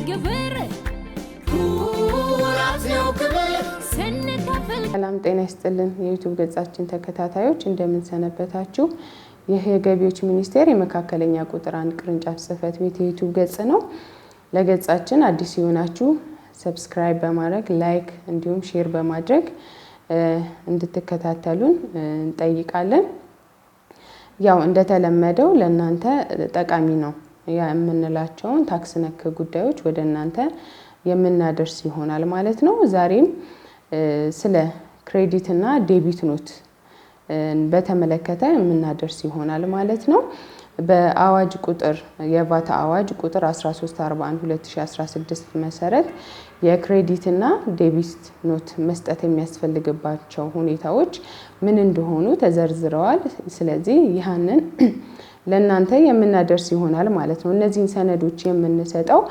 ግብር ኩራት ነው ክብር ስንከፍል። ሰላም ጤና ይስጥልን። የ YouTube ገጻችን ተከታታዮች፣ እንደምን ሰነበታችሁ? ይህ የገቢዎች ሚኒስቴር የመካከለኛ ቁጥር 1 ቅርንጫፍ ጽሕፈት ቤት የ YouTube ገጽ ነው። ለገጻችን አዲስ የሆናችሁ subscribe በማድረግ፣ like እንዲሁም share በማድረግ እንድትከታተሉን እንጠይቃለን። ያው እንደተለመደው ለእናንተ ጠቃሚ ነው የምንላቸውን ታክስ ነክ ጉዳዮች ወደ እናንተ የምናደርስ ይሆናል ማለት ነው። ዛሬም ስለ credit እና debit note በተመለከተ የምናደርስ ይሆናል ማለት ነው። በአዋጅ ቁጥር የቫት አዋጅ ቁጥር 1341 2016 መሰረት የ credit እና debit note መስጠት የሚያስፈልግባቸው ሁኔታዎች ምን እንደሆኑ ተዘርዝረዋል። ስለዚህ ይህንን ለእናንተ የምናደርስ ይሆናል ማለት ነው። እነዚህን ሰነዶች የምንሰጠው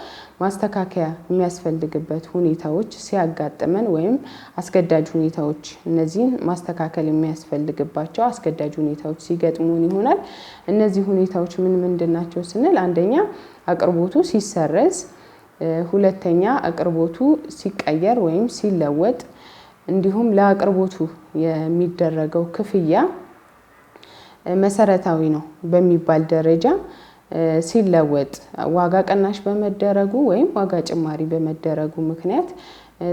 ማስተካከያ የሚያስፈልግበት ሁኔታዎች ሲያጋጥመን ወይም አስገዳጅ ሁኔታዎች፣ እነዚህን ማስተካከል የሚያስፈልግባቸው አስገዳጅ ሁኔታዎች ሲገጥሙን ይሆናል። እነዚህ ሁኔታዎች ምን ምንድን ናቸው ስንል፣ አንደኛ አቅርቦቱ ሲሰረዝ፣ ሁለተኛ አቅርቦቱ ሲቀየር ወይም ሲለወጥ፣ እንዲሁም ለአቅርቦቱ የሚደረገው ክፍያ መሰረታዊ ነው በሚባል ደረጃ ሲለወጥ፣ ዋጋ ቅናሽ በመደረጉ ወይም ዋጋ ጭማሪ በመደረጉ ምክንያት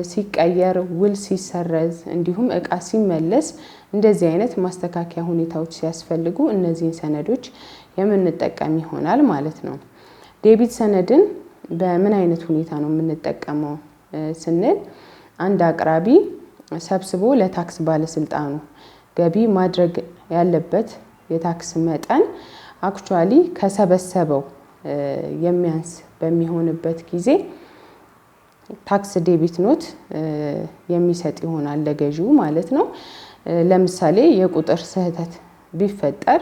ሲቀየር፣ ውል ሲሰረዝ፣ እንዲሁም እቃ ሲመለስ፣ እንደዚህ አይነት ማስተካከያ ሁኔታዎች ሲያስፈልጉ እነዚህን ሰነዶች የምንጠቀም ይሆናል ማለት ነው። Debit ሰነድን በምን አይነት ሁኔታ ነው የምንጠቀመው ስንል፣ አንድ አቅራቢ ሰብስቦ ለታክስ ባለስልጣኑ ገቢ ማድረግ ያለበት የታክስ መጠን actually ከሰበሰበው የሚያንስ በሚሆንበት ጊዜ tax debit note የሚሰጥ ይሆናል ለገዢው ማለት ነው። ለምሳሌ የቁጥር ስህተት ቢፈጠር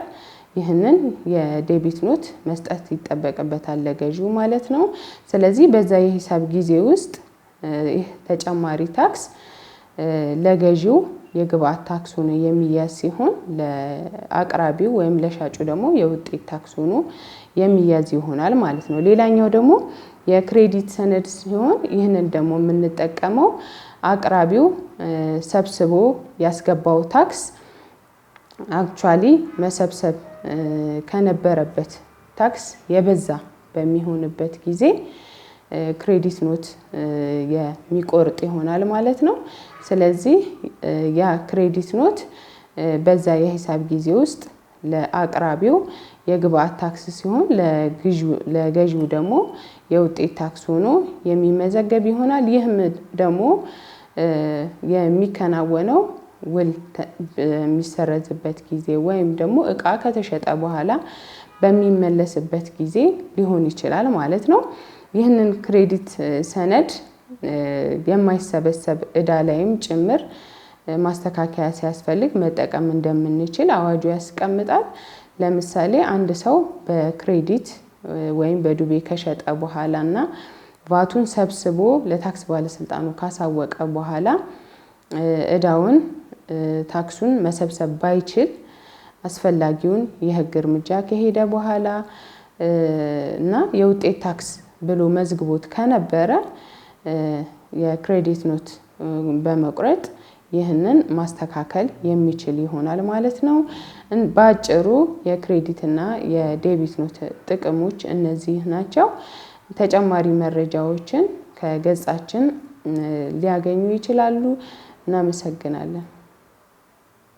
ይህንን የ debit note መስጠት ይጠበቅበታል ለገዢው ማለት ነው። ስለዚህ በዛ የሂሳብ ጊዜ ውስጥ ይህ ተጨማሪ ታክስ ለገዢው የግብአት ታክስ ሆኖ የሚያዝ ሲሆን፣ ለአቅራቢው ወይም ለሻጩ ደግሞ የውጤት ታክስ ሆኖ የሚያዝ ይሆናል ማለት ነው። ሌላኛው ደግሞ የ credit ሰነድ ሲሆን፣ ይህንን ደግሞ የምንጠቀመው አቅራቢው ሰብስቦ ያስገባው ታክስ actually መሰብሰብ ከነበረበት ታክስ የበዛ በሚሆንበት ጊዜ credit note የሚቆርጥ ይሆናል ማለት ነው። ስለዚህ ያ credit note በዛ የሂሳብ ጊዜ ውስጥ ለአቅራቢው የግብአት ታክስ ሲሆን፣ ለገዢው ደግሞ የውጤት ታክስ ሆኖ የሚመዘገብ ይሆናል። ይህም ደግሞ የሚከናወነው ውል በሚሰረዝበት ጊዜ ወይም ደግሞ እቃ ከተሸጠ በኋላ በሚመለስበት ጊዜ ሊሆን ይችላል ማለት ነው። ይህንን credit ሰነድ የማይሰበሰብ እዳ ላይም ጭምር ማስተካከያ ሲያስፈልግ መጠቀም እንደምንችል አዋጁ ያስቀምጣል። ለምሳሌ አንድ ሰው በ credit ወይም በዱቤ ከሸጠ በኋላ እና ቫቱን ሰብስቦ ለታክስ ባለስልጣኑ ካሳወቀ በኋላ እዳውን ታክሱን መሰብሰብ ባይችል፣ አስፈላጊውን የሕግ እርምጃ ከሄደ በኋላ እና የውጤት ታክስ ብሎ መዝግቦት ከነበረ የ credit note በመቁረጥ ይህንን ማስተካከል የሚችል ይሆናል ማለት ነው። በአጭሩ የ credit እና የ debit note ጥቅሞች እነዚህ ናቸው። ተጨማሪ መረጃዎችን ከገጻችን ሊያገኙ ይችላሉ። እናመሰግናለን።